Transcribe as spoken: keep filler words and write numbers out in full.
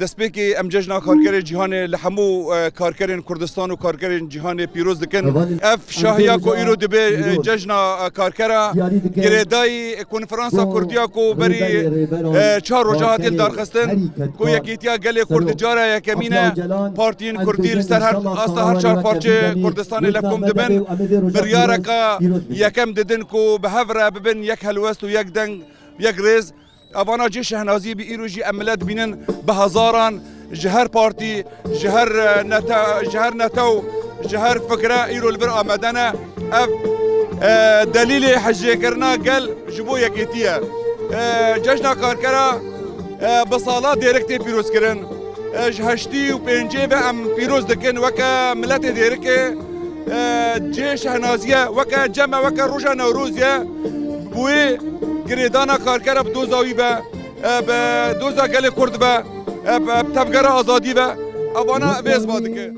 Destpêkê em Cejna Karkerê Cîhanê li hemû, e, karkerên Kurdistan û karkerên cîhanê pîroz dikin. Ev şahiya ku îro dibe, e, Cejna, e, Karkera girêdayî, e, konferansa Kurdiya ku berî, e, çar roja hatiye darxistin, ku yekîtiya gelê Kurd cara yekemîn e, partiyên Kurdî li ser her asta her çar parçeyê Kurdistanê li kom dibin, biryareka yekem didin ku bi hev re bibin yek helwest û yek deng, yek rêz. Evana cê şehnaziyê bi îro jî em milet dibînin bi hezaran ji her partî, ji her, e, nete-, ji her netew, ji her fikre îro li vir amade ne. Ev, e, delîlê hicrêkirina gel ji bo yekêtî ye. E, Cejna Karkera, e, bi sala dêrik tê pîrozkirin. E, ji heştî û pêncê ve em pîroz dikin weke miletê dêrikê. E, cihê şehnaziye weke cem e, weke roja Newrozê ye. Bi wê girêdana karkera bi doza wî ve, e, bi doza gelê Kurd ve, e, bi tevgera azadî ve, evana vê ziva dike.